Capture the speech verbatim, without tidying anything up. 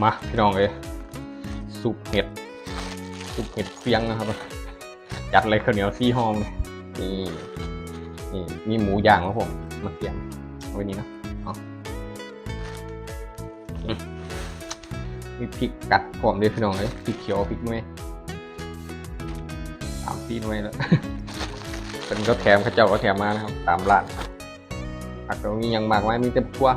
มาพี่น้องเอ้ย ซุปเห็ด ซุปเห็ดเฟี้ยงนะครับ จัดเลยข้าวเหนียวสี่ห่อเลย นี่ นี่มีหมูย่างครับผม มาเตรียมเอาไว้นี่นะ เอา อืม มีพริกกัดพร้อมด้วยพี่น้องเอ้ย พริกเขียว พริกหน่วย สามสี่หน่วยแล้ว เป็นก็แถม เขาเจ้าก็แถมมานะครับ ตามร้าน ผักก็มีอย่างมากมาย มีแต่บักถั่ว